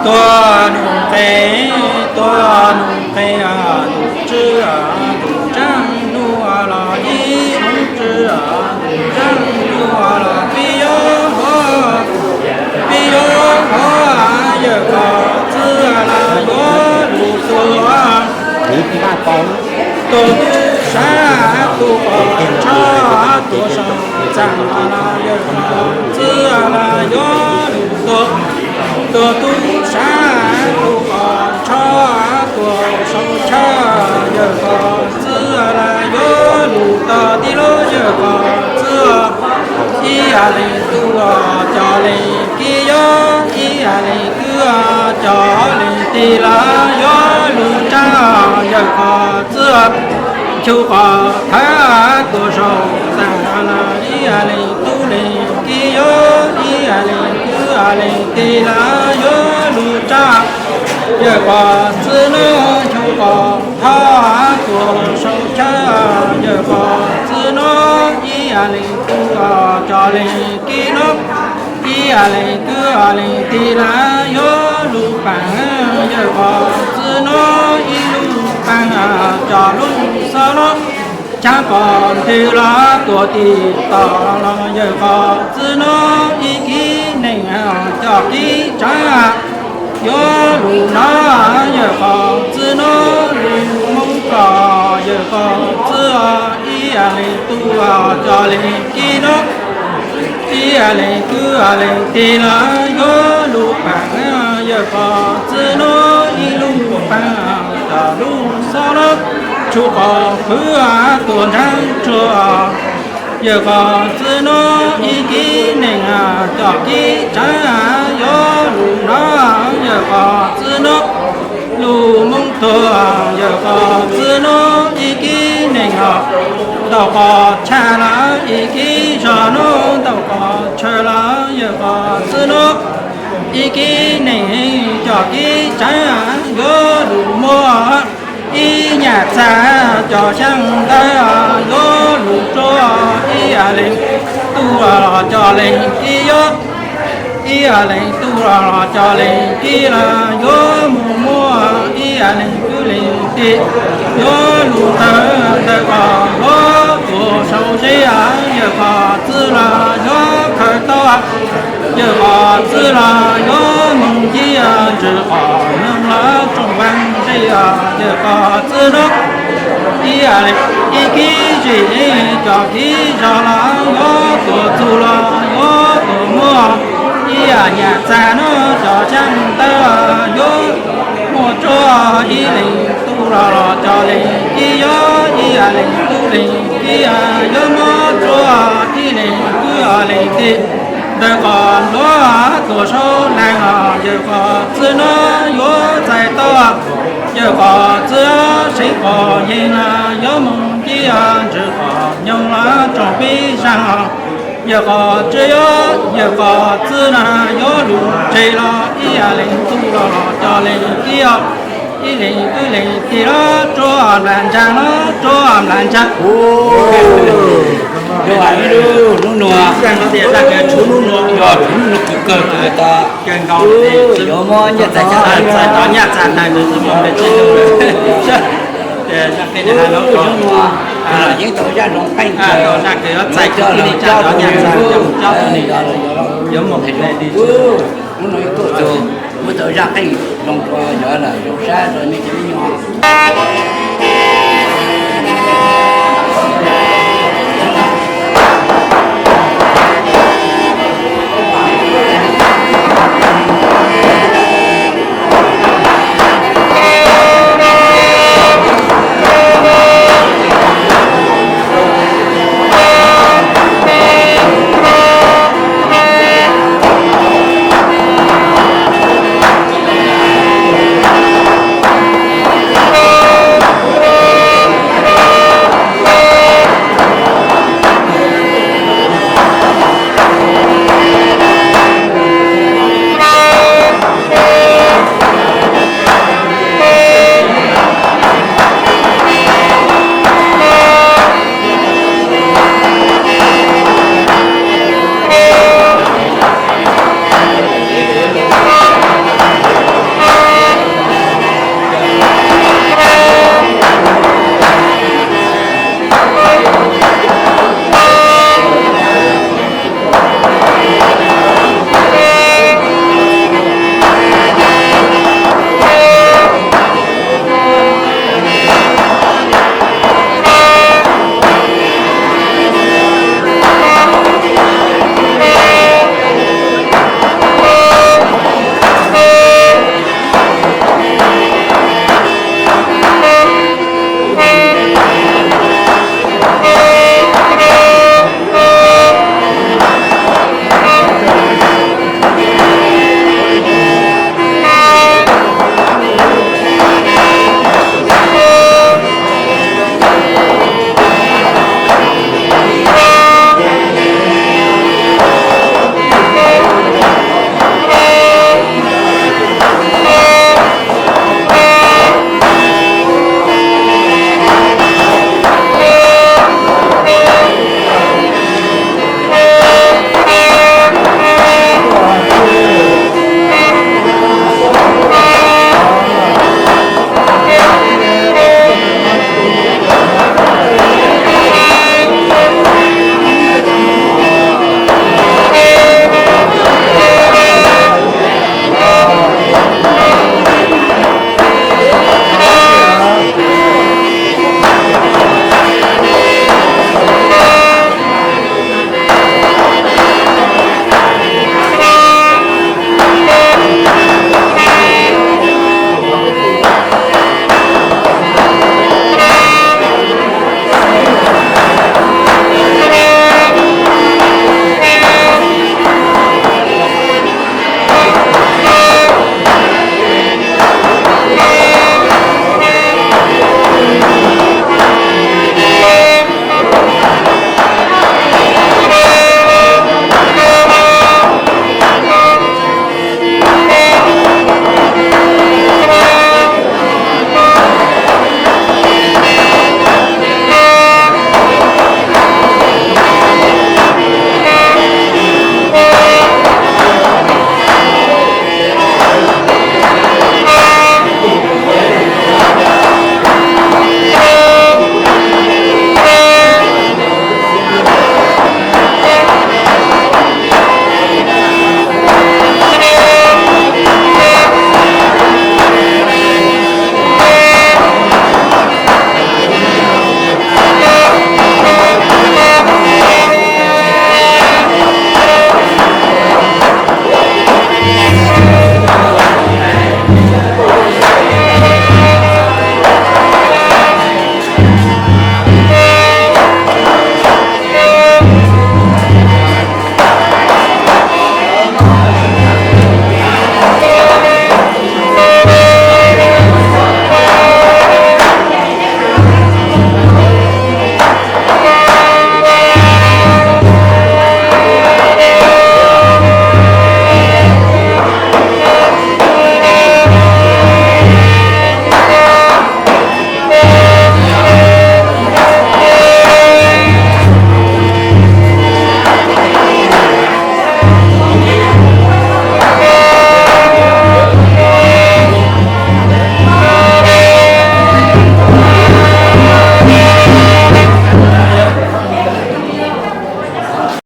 Tuag nug qe, tuag nug qe, tus tswv tus tsaab nug los ib hnub tswv tus tsaab nug los pib yuav hov, pib yuav hov yawg koj txwv los yuav lug tuag. Tuag tub sab tug qos tsho, tuag saum txaj los yawg koj txwv los yuav lug tuag. Tuag tub sab tug qos tsho, tuag saum chaw yawg koj txwv los yuav lug tog tij lub yawg koj txwv. Ib yam leej tub cov leej tij yuav, ib yam leej kwv cov leej tij los yuav lug tsaab yawg koj txwv. Ncu qos thawb tuag saum txaj los ib yam leej tub leej tij yuav, ib yam leej kwv leej tij los yuav lug tsaab yawg koj txwv nuav. Ncu qos thawb tuag saum chaw yawg koj txwv nuav, ib yam leej tub cov leej tij nuav, ib yam leej kwv leej tij los yuav lug paab yawg koj txwv nuav, ib lug paab cov lub xov los tshab pom ntws los tuag tij toj los yawg koj txwv nuav, ib kib neeg cov kib tsaab yuav lug nov yawg koj txwv nuav, lug moog koj yawg koj txwv ib yam leej tub cov leej tij nuav, ib yam leej kwv leej tij los yuav lug paab yawg koj txwv nuav, ib lug paab cov lub xov los tshab qos pwg tuag nraag tsuag yawg koj txwv nuav, ib kib neeg cov kib tsaab yuav lug nov yawg koj txwv nuav, lug moog tuag yawg koj txwv nuav, ib kib neeg ntaus qos tshab los ib kib zog nuav ntaus qos tshaw los yawg koj txwv nuav, ib kib neeg cov kib tsaab yuav lug muab ib nyam txag cov xyaa ntawd yuav lug rua ib yam leej tub los cov leej tij yuav, ib yam leej tub los cov leej tij los yuav moog muab ib yam leej kwv leej tij yuav lug tawg ntawm qos luab tuag saum zeb yawg koj txwv los yuav khaws tau yawg koj txwv los yuav moog ncig ntsws qos nyoog los tsoom vaaj zeb yawg koj txwv nuav, ib yam leej ib kib zig cov kib zog los yuav tuag txug los yuav tuag muab ib yam nyam txag nuav cov xyaa ntawd yuav muab rua ib leej tub los cov leej tij yuav, ib yam leej tub leej tij yuav muab rua ib leej kwv leej tij ntawm qos luab tuag saum laag los yawg koj txwv nuav yuav txais tau yawg koj txwv seev qos yeeg los yuav moog ncig ntsws qos nyoog los tsoom peb zaaj los yawg koj txwv yuav, yawg koj txwv nuav yuav lug tseg los ib yam leej tub los cov leej tij, ib leej kwv leej tij los rua nplaag ntsaag los rua nplaag ntsaag. Hnub nuav, hnub nuav, hnub nuav kawg kawg tas, yuav muab nyaj txag, txag cov nyaj txag tag, hnub nuav yeej tau zaj zoo qeej, txais cov nyaj txag, yuav moog, hnub nuav yuav tuaj txug, muab tau zaj qeej zoo rua yog lawm zoo sab rua nej cov me nyuam.